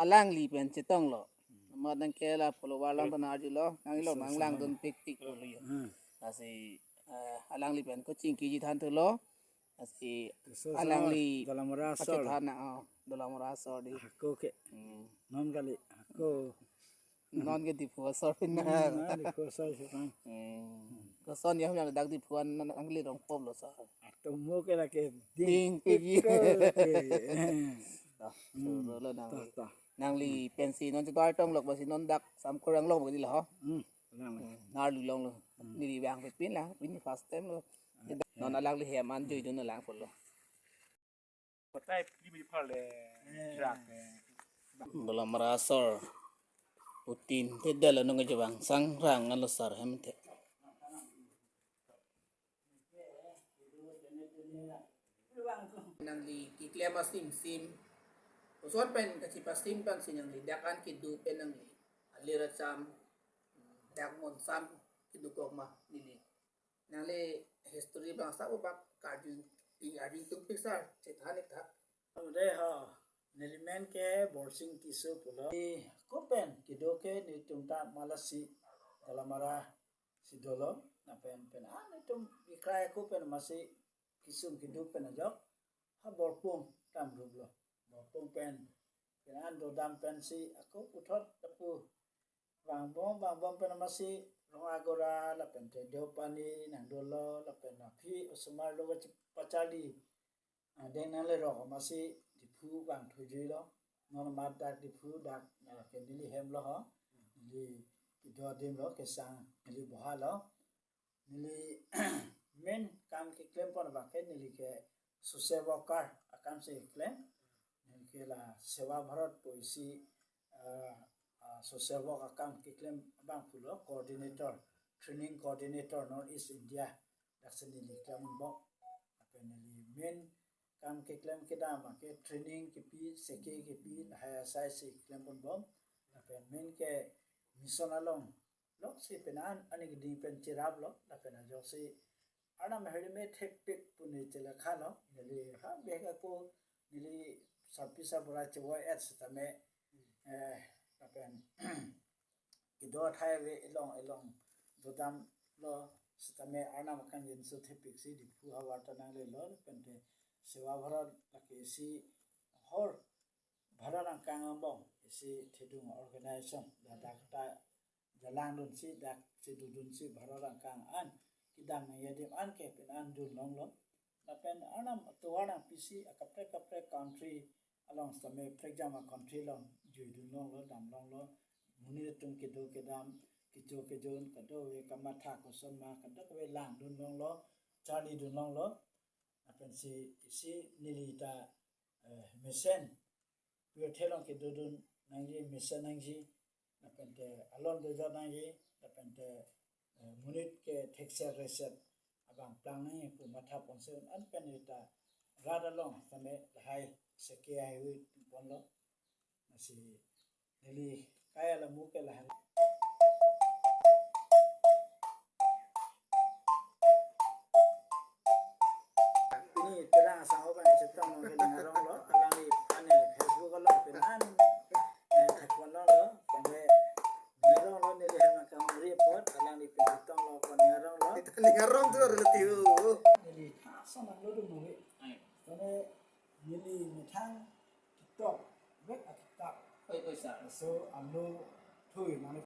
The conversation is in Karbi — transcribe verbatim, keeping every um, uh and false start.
Alangli pen chetonglo. Amat nang ke la follower lang ta nang arjulo, nang ilo so, mang so, langdun pikpik pulo yo. Hmm. Lasi, eh, alangli pen kochingkiji than thulo. Lasi so, so, alangli Dolamara asor. Pachethan na, oh, Dolamara asor di. Hako ke. Hmm. Non kali, hako. Non ke Diphu asor pin na. Hmm, non Diphu asor si kan. Hmm. Koson ya, yang dak Diphu an nang, nangli rong pom lo sa. Atum mo ke lake ding, ding pigi. Piko ke. Toh, hmm, so, lo, lo nang. Toh, toh. Nangli pensi non cheto artong lok basi non dak Samkur anglong bagi la ho. Hmm, lang, lang. Hmm, nar lulong lo. Hmm. Neli vang pepin la, ini first time lo. Ah, non ya. Alangli hem an juidun alang pulo. Patai pili mili phar le. Eh. Trak, eh. Dolamara asor. Putin, te dala nung aja bang, sang rang alo sar hem te. Nangli keklem asim sim. Koson pen kachipasim pensi nangli dak an kedo pen nangli alir acham, dak monsam kedokok ma neli. Nangli history bang sa bak karju i arju tung pisar chethan ik tha. Ode ho, neli men ke Borsing Tisso pulo. Ako pen kedo ke netum ta Malasi Dolamara si dolo, lapen pen an netum ikroi ako pen masi kisum kedo pen ajok ha Borpung dam rup lo. Borpung pen pen an dodam pensi ako puthot lapu vangbom vangbom pen masi Rong Agora lapen te Deopani nang dolo lapen aphi osomar lo pacharli. Ah, deng nanglerok masi Diphu vang thuji lo. Non mat dak Diphu dak, ah, ke neli hem lo ho. Neli kedo adim lo, kesang neli boha lo. Neli main kam keklem pon abang ke neli ke social worker akam si keklem. Neli ke la Seva Bharat pu isi, ah, ah, social work akam keklem abang pulo coordinator, training coordinator North East India. Dak si neli keklem bom. Lapen neli main kam keklem kedam ke training kepi, seke kepi, lahai asai si keklem pon bom. Lapen main ke mission along lok si pen an ani keding pen cherap lo, lapen ajok si Arnam ahirjume thepik pu neli chelakha lo, neli ha bek ako neli sarpi sarbura chevoi et setame, eh, lapen kedo athai ave elong elong dodam lo setame Arnam akangjinso thepik si Diphu havar ta nanglelo lapen te Seva Bharat lake isi hor Bharat angkang angbong isi thedung organization ladak ta jalang dunsi dak si dodunsi Bharat angkang an kedam nangji adim an ke pen an dun longlo. Lapen Arnam atovar nangpisi akaprek kaprek country along setame prekjam a country along juidun longlo, dam longlo. Monit atum kedo kedam, kecho kejun, kadokave kamatha koson ma, kadokave langdun longlo, charlidun longlo. Lapen si isi neli ta, eh, mesen pirthe along kedodun nangji, mesen nangji, lapen te alon dojot nangji, lapen te, eh, monit ke thekset reset abang plang nangji pu matha ponsi un an pen neli ta rat along tame lahai seke ahaihui pon lo. Lasi neli kai alamu ke lahai. Pini terang asang oban chetong nong ke ning arong lo, alangli pen Facebook along pen an, eh, thek pon longlo, pen ning arong lo neli hem nangkam report, alangli pen chetong lo, pen ning arong lo. Ita ning arong tu ada letih. Neli thak asang nanglo dum nong ke. Pen neli methang ketok, bek akitap. Oi, oi, sir. So, alo thui, mane